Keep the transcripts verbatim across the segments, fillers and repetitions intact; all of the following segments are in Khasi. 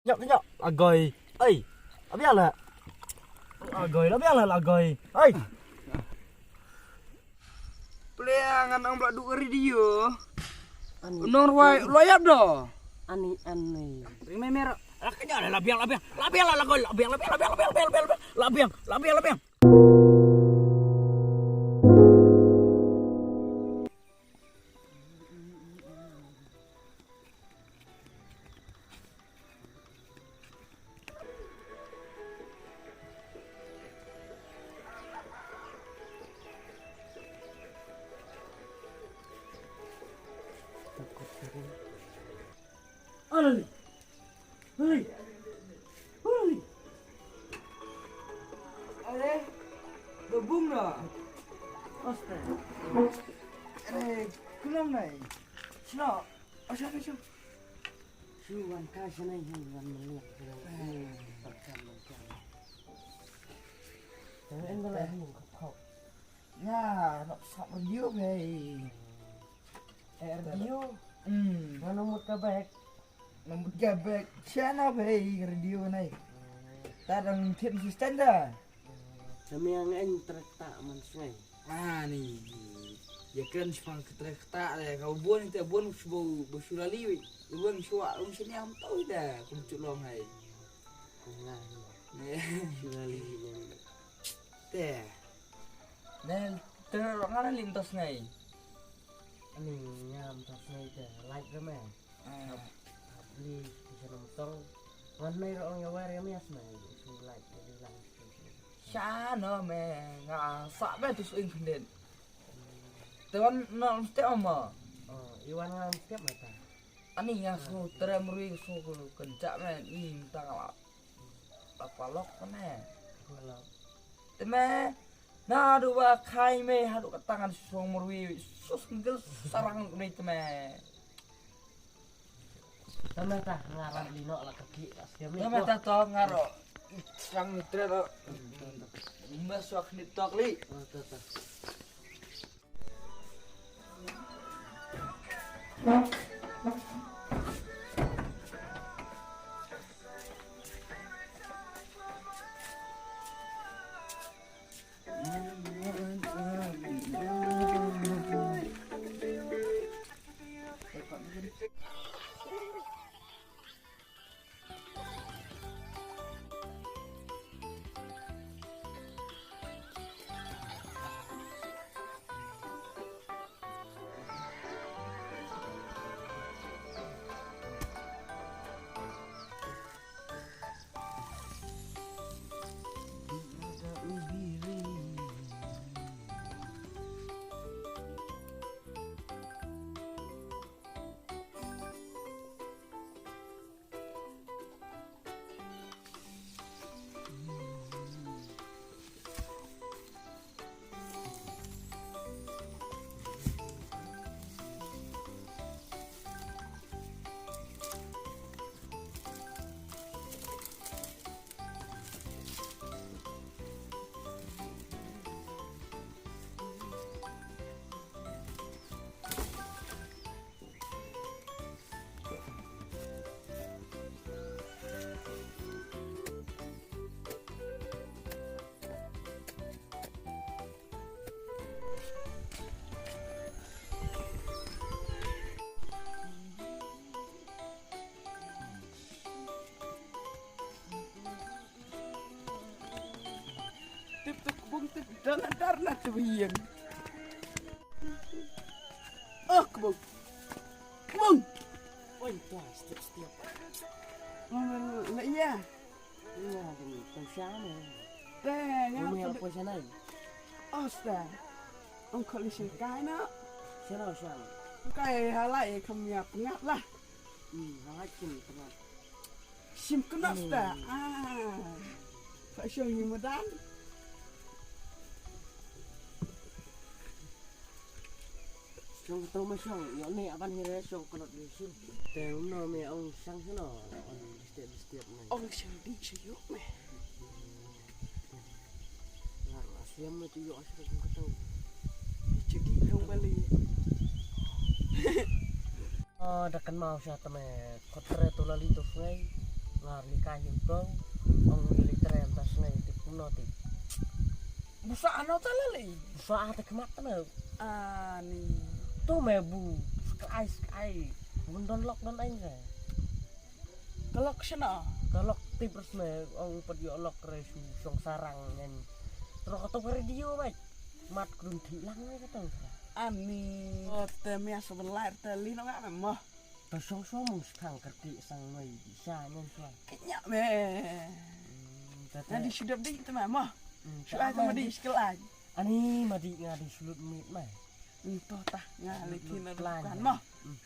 Nyap nyap agoi. Ai. Abiang la. Agoi la biang la agoi. Ai. Pule ngan ong bla du radio. Ani. Nong ruai lo yap do. Ani ani. Ring me mer. Ala kenya la biang la biang. La biang la agoi la biang la biang la biang la biang la biang la biang. La biang la biang la biang. Alali. Alali. Alali. Are, dobung na. Oste. Are, kulam nai. Sino. Asha, asha. Shu wan ka shanai wan maliak. Pakan pakan. Yang enggak lah yang kau. Ya, nak sap radio, hei. Eh, radio. Hmm. Mana mut ka bag? Nang mut ka bag. Siapa, hei, radio nai? Tadang tip assistant dah. Kami yang en terekta man sungai. Ah, ni. Ya kren sepang ke terekta deh. Kau bun itu bun shu bau bau shu lali. Bun shu um sini am tau dah. Kum culong hai. Nah, shu lali. Teh. Nel, ter ngana lintas ngai. Ani ngam tas ngai te, like re me. Ah. Hap, hap li, bisa nonton. Ngan nai ro ong ya wer ya mias nai, isu like, jadi lang. Shano me, nga sa be tu suing kendit. Tuan no mesti ama. Oh, iwan ngam step mata. Ani nga su terem rui su kencak me, ni minta ngala. Lapalok ne. Lapalok. Te me, na du ba khai me, hadu ka tangan song merwi, sus ngel sarang ne te me. Tama ta ngarap lino la kaki, aske me. Tama ta to ngaro. Sang ni tre ro. Mbas wak ni tok li. Oh, ta, ta. Tip tu kbung tip dana darna tu biang. Oh, kbung. Kbung. Oi, tu step step. Mana la iya. Iya, tu tu sana. Teh, ya. Umi apa sana? Osta. Ong kali sing kai na. Sana sana. Kai halai kam ya pengap lah. Hmm, halai kin pengap. Sim kynnoh sta. Ah. Ka shong ïa madan. Shong to ma shong, ïa ne aban hire shong kynnoh di sim. Te uno me ong shang sino, ong di step di step me. Ong shang di shayuk me. Lar asiam me tu ïa shang kynnoh. Di chedi nong bali. Oh, da kynmaw sha tame kotre tu lali tu fngai. Ngar li kai hi u tong. Ong i li trem ta snei ti kuno ti. Busa ano ta lali. Busa ata kemat ta me. Ani. To me bu. Skai skai. Bun don lok don ain se. Ka lok shana. Ka lok ti pres me ong pat yo lok re su song sarang ngen. Ro ka to radio bai. Mat krum ti lang me ka tong. Ani. O te me so belai te li no nga me mo. Ta song song mung skang kerti sang noi di sa nyen sua. Kenya me. Hmm, ta ta. Nadi sudap di te me mo. Hmm, sua ta ta ma di di. Sekel ai. Ani ma di nga di sulut mit me. Hmm, to ta nga le kin na kan mo. Hmm.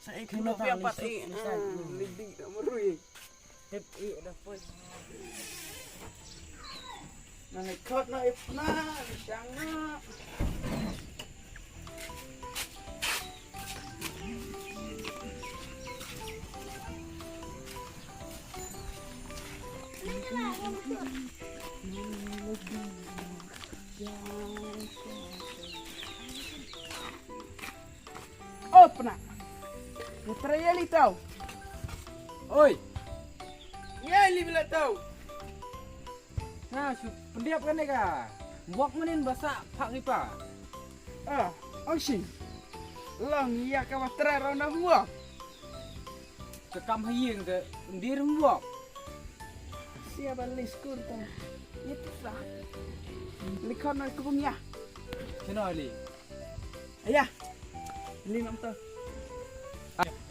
Sa e kino ta pia pat e. Hmm. Li di ta merui. Tip i da poi. Na le kot na ipna, shang na. Opna. Putra ya li tau. Oi. Ya li bila tau. Na, su pendiap kane ka. Wok menin basa pak ipa. Ah, ong sing. Long ya ka watra rau na huwa. Ka kam ha ïing ka ndir mbok. Sia ba li skur ta. Ïa tu sa. Li khon na kubung ïa. Kena li. Aya. Li nam ta.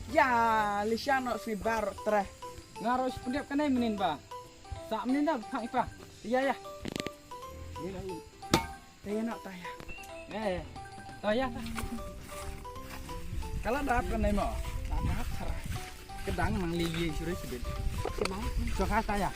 Ya, li sha no si bar tre. Nga ro si pendiap kane menin ba. Sa menin da khang ipa. Ïa, ïa. Ïa, ïa. Taya nak taya. Eh, taya ta. Kalau dap kan nai mo. Dap dap sara. Kedang nang li ye sure sibin. Kemau. So ka taya.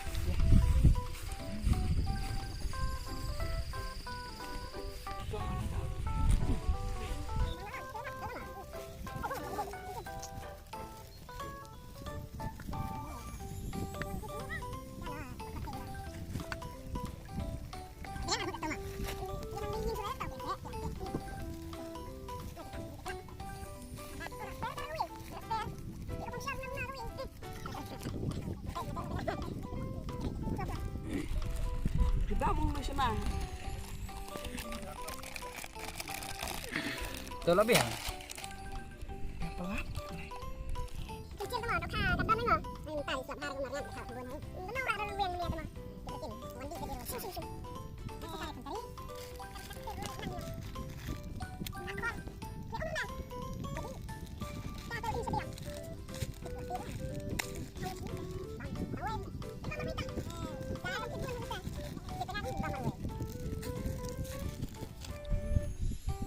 Kita mau makan. Tolak biar.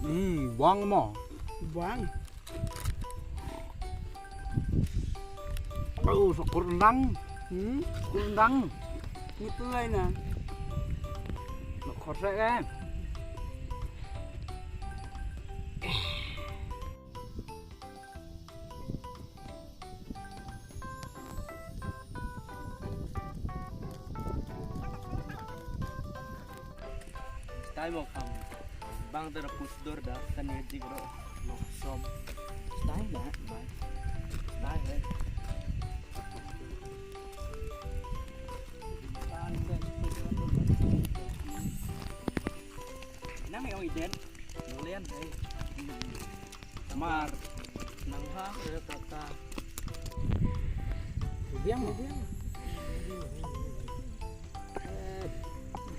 Hmm, bang mo. Bang. Bau syukur endang. Hmm? Syukur endang. Ni tu lain ah. Nak korsek kan? Stai mo kham. Bang dara pus dor da kan ye dik ro. Mo som. Stai na ba. Stai he. Nang ong iden. Nang lian he. Mar. Nang ha, eh, kata. Biang, biang. Eh,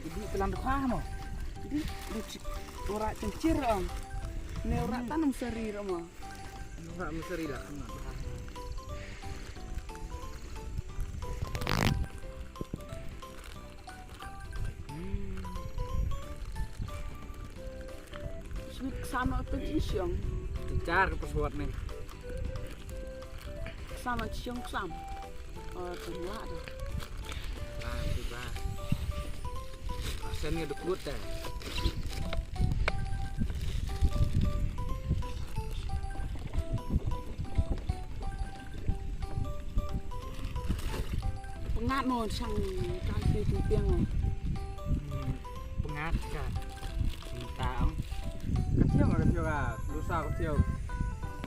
jadi telan duha mo. Jadi, ora cencir, om. Ne ora tanam seri, mo. Ora meseri lah, mo. Sweet sama tu jisiong. Jar ke pesuat ni. Sama jisiong sam. Oh, tengok dah. Ah, tiba. Asen ni dukut dah. Pengat mo sang kan si piang mo. Hmm, pengat ka. Senta ang. Ka tiang ka tiang ka. Dosa ka tiang.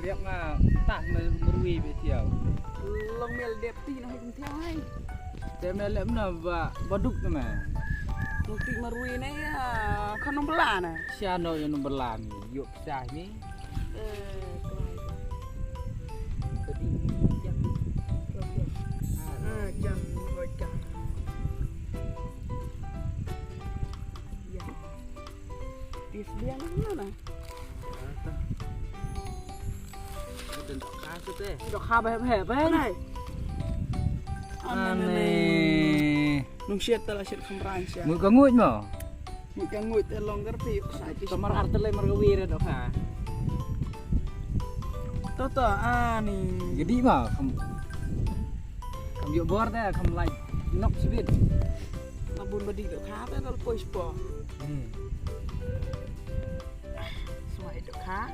Riap nga tah me merui be tiang. Long mel dep ti na hi kum tiang ai. Te me lem na ba ba duk te me. Nukti marui ne ya khanum bela na. Sia no ya num bela ni. Yuk sah ni. Eh, kelai. Tadi jam. Ah, jam dua jam. Ya. Tis biang mana? Dah kha sete. Dah kha ba he ba. Anai. Anai. Nung siat tala siat kham ran siat. Ngut ka ngut mo. Ngut ka ngut te long gar pi. Kamar ar tele mar ka wir dah kha. Toto ani. Jadi ma kham. Kham yuk bor te kham lai. Nok sibit. Labun badi dah kha te dal pois po. Hmm. Semua itu kah?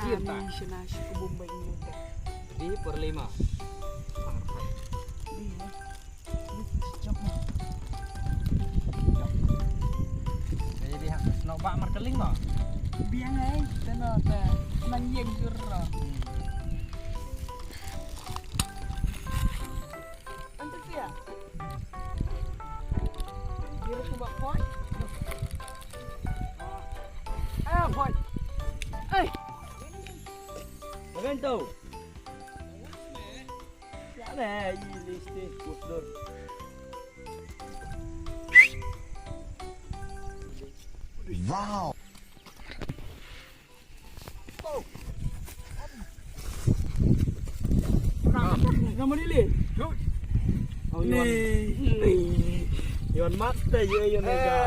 Kira tak? Sina si kubum baik ni dah. Di per lima. Di. Di jump ni. Jadi hak snow bak markeling mah. Biang ai, tena ta. Nang yeng jur. Antes ya. Dia cuba point. Ah, point. Hey. Makan tu. Ya le, ini sih kudur. Wow. Nama ni le? Ni. Yon mat te ye yon ga.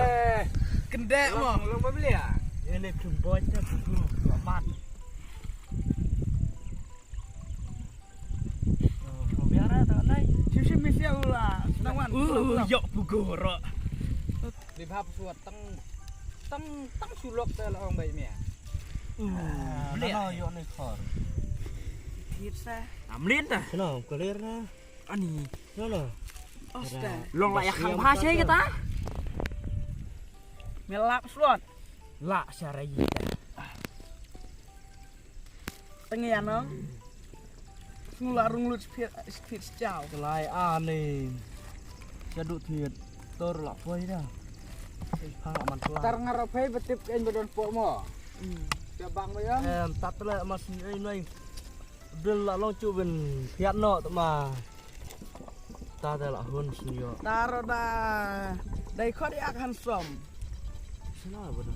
Kendek mo. Long ba beli ah. Ini kemboi te buku mat. Biar ah tak lai. Sim sim mesti aku lah. Sedang wan. Uh, yok buku ro. Di bab suat teng teng teng sulok te long bai mia. Beli ano yok ni khor. Kit sa. Amlin ta. Kena kelir na. Ani. No no. Osta. Long la yak khang bha sei kita. Melap slot. La sarai ta. Tengi ano. Sngula rung lut speed speed chow. Lai ani. Sadu thiet. Tor la poi da. Pha man kla. Tar ngar phai betip en bedon po mo. Ka bang mo yang. Em tat le mas ni ai noi. Bil la long chu ben phiat no ta ma. Ta da la hun sni yo. Taro da. Dai khot yak handsome. Sna ba da.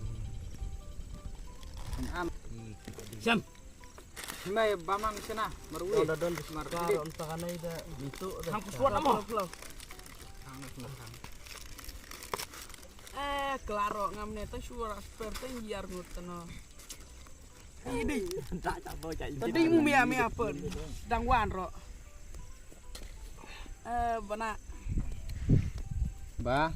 Am. Sam. Mai ba mang sna. Marui. Da don mar ka on ta kanai da. Itu da. Hang pusuat amo. Eh, klaro ngam ne ta shura sper ten yar ngut no. Ini. Tadi mu mia mia pun. Dang wan ro. Eh, bana. Ba.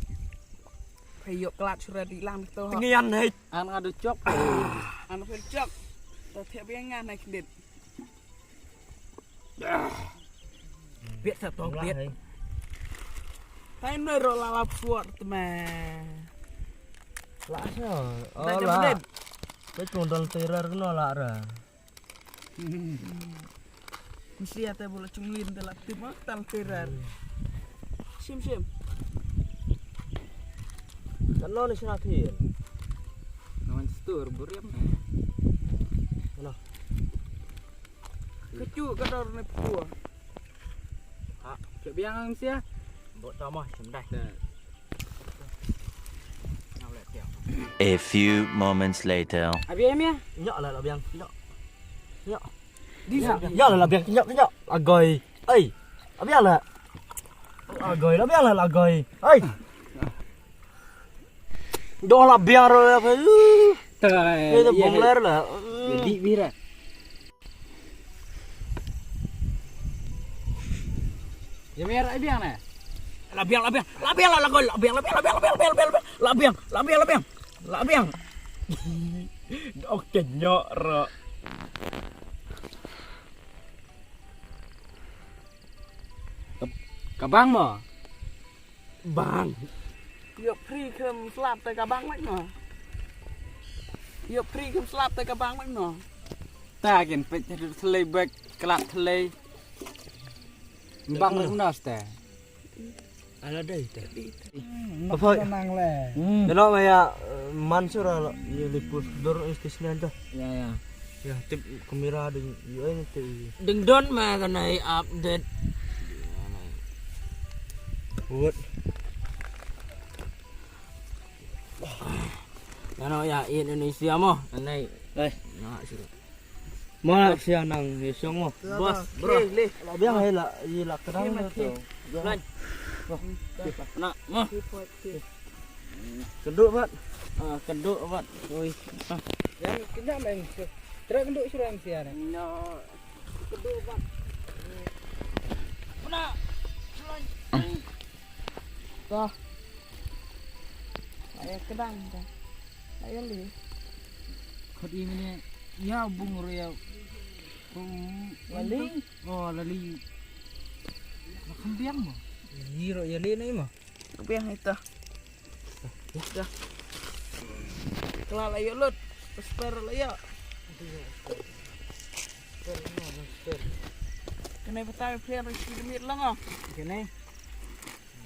Payok kelat surat di lang tu. Tengian hai. An adu chok. An pun chok. Tapi apa yang ngan naik dit. Biat sa tong biat. Hai no ro la lap suat te me. La sa. Oh la. Te chung dal terar no la ra. Mesti ate bula chung lin te la tip ma tal terar. Sim sim. Kan no ni sna thir. Nawan stur buriam. Ano. Kecu ka dor ne pua. Ha, ke biang ang sia. Bo tama sum dai. A few moments later. Abi em ya? Nyok la la biang, nyok. Nyok. Di sa. Nyok la la biang, nyok nyok. Agoi. Ei. Abi la. Agoi la biang la agoi. Ei. Doh la biang ro ya. Te. Ni te bong ler la. Di bira. Ya mer ai biang ne. La biang la biang la biang la la gol la biang la biang la biang la biang la biang la biang la biang la biang la biang. Ok nyok ro. Ka bang mo. Bang. Yok pri kem slap te ka bang mak no. Yok pri kem slap te ka bang mak no. Ta kin peit thlei bek, klat thlei. Bang na nas ta. Ala dei ta. Apa? Nang le. Delo maya Mansur ala ye lipus dor station ta. Ya, ya. Ya, tip kamera ding, ye ai te. Ding don ma ka nai update. What? Ano ya Indonesia mo, anai. Ai. Na sila. Mo la sia nang ye song mo. Bos, bro. La biang ai la, ye la kenang tu. Lan. Na mo. Kenduk bat. Ah, kenduk bat. Oi. Ah. Yang kena main. Terak kenduk suruh yang sia ni. No. Kedua, Bang. Mana? Dah. Ayo kedang dah. Ayo li. Khot ini ni, ya bung ria. Bung lali. Oh, lali. Makan biang mo. Ini ro ya li ni mo. Biang itu. Dah. Kelar la ïoh lut. Spare la ïoh. Kane batai player shi mit lang ah. Kane.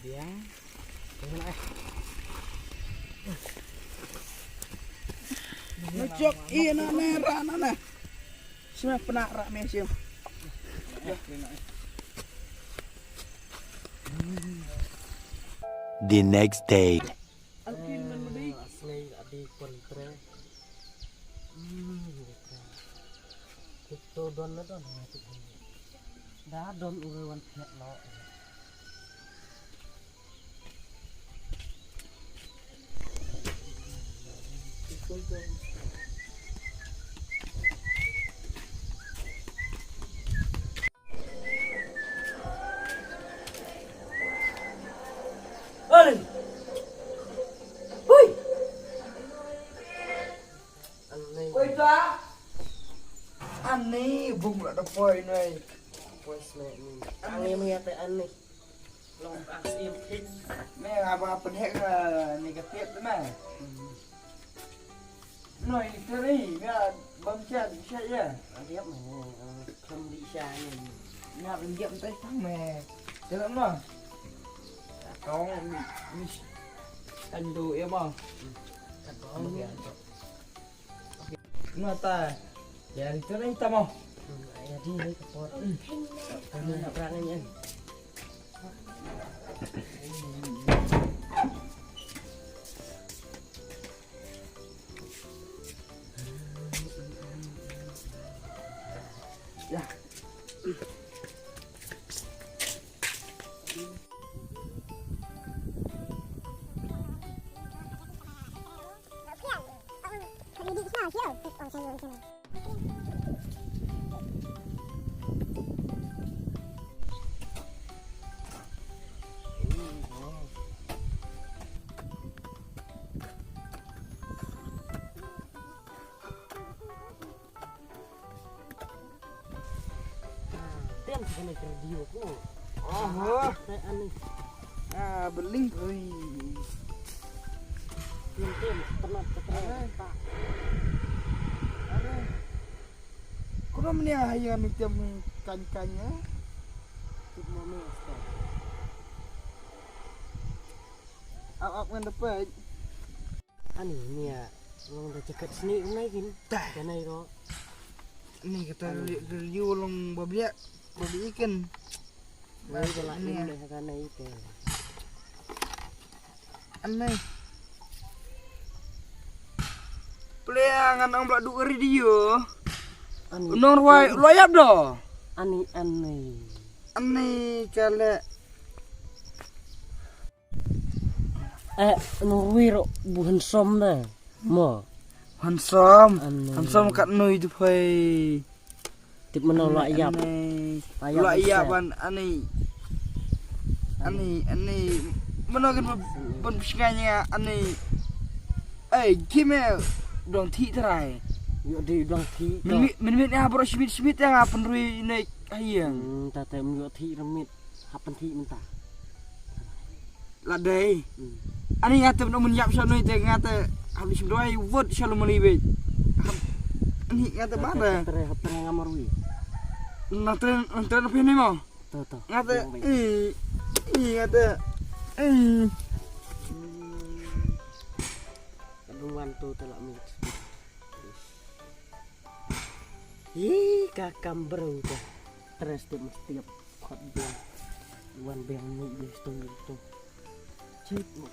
Biang. Kane eh. Ngejok ina ne rana ne. Sima pena rak me sim. The next day. Alkin man madi. Aslei adi kontre. Hmm, gitu. Itu don na don na tu. Da don ure wan phet lo. Ani. Hui. Ani. Oi ta. Ani bung la da poi noi. Poi sne ni. Ani mung ya te ani. Long as im thik. Me aba pynhek, eh, negatif tu me. Hmm. Noi, teri, me bam chat, chat ya. Adiap me, eh, kham di sha ni. Me bam jam tai tang me. Tera ma. Tong mi, mi. Ando ya ma. Katong. Mata. Ya, itu lah hitam, oh. Ya, di, di, kepot. Kami nak berani, ya. Ya. Tem sa kane ka radio ko. Oho. Te ani. Ah, beling. Ui. Tem, tem, tenat, tenat. Are. Are. Kuno menia hayo ni tem kan-kan ya. Tip mo me sta. Ap, ap ngan dapat. Ani nia long da jaket sni nai kin. Dah. Kanai ro. Ni kata liu long babia babia ikan. Nai kala ni ha kanai te. Anai. Plea ngan ong bla du radio. Ani. Nong rwai lo yap do. Ani ani. Ani kale. Eh, nurwi ro bu handsome da. Mo. Handsome. Ane. Handsome kat nui tu phai. Tip mano la yap. Ane. La yap ban ane. Ane, ane. Mano kan ban pishnganya ane. Eh, kime dong thi trai. Yo di dong thi. Min min min ya bro shimit shimit ya nga penrui ne hayang. Hmm, tata yo thi remit. Happen thi mynta. La dei. Hmm. Ani nga te mynno mynjap sha noi te nga te hap shim doi wot sha lo mali be. Hap. Ni nga te ba da. Tre hap tre nga marwi. Na tre na tre na pini mo. To to. Nga te. I i nga te. I. Kadung wan tu te la mix. Hi ka kam bro te. Tres te mesti khot dia. Wan beng ni dia sto tu. Cip mo.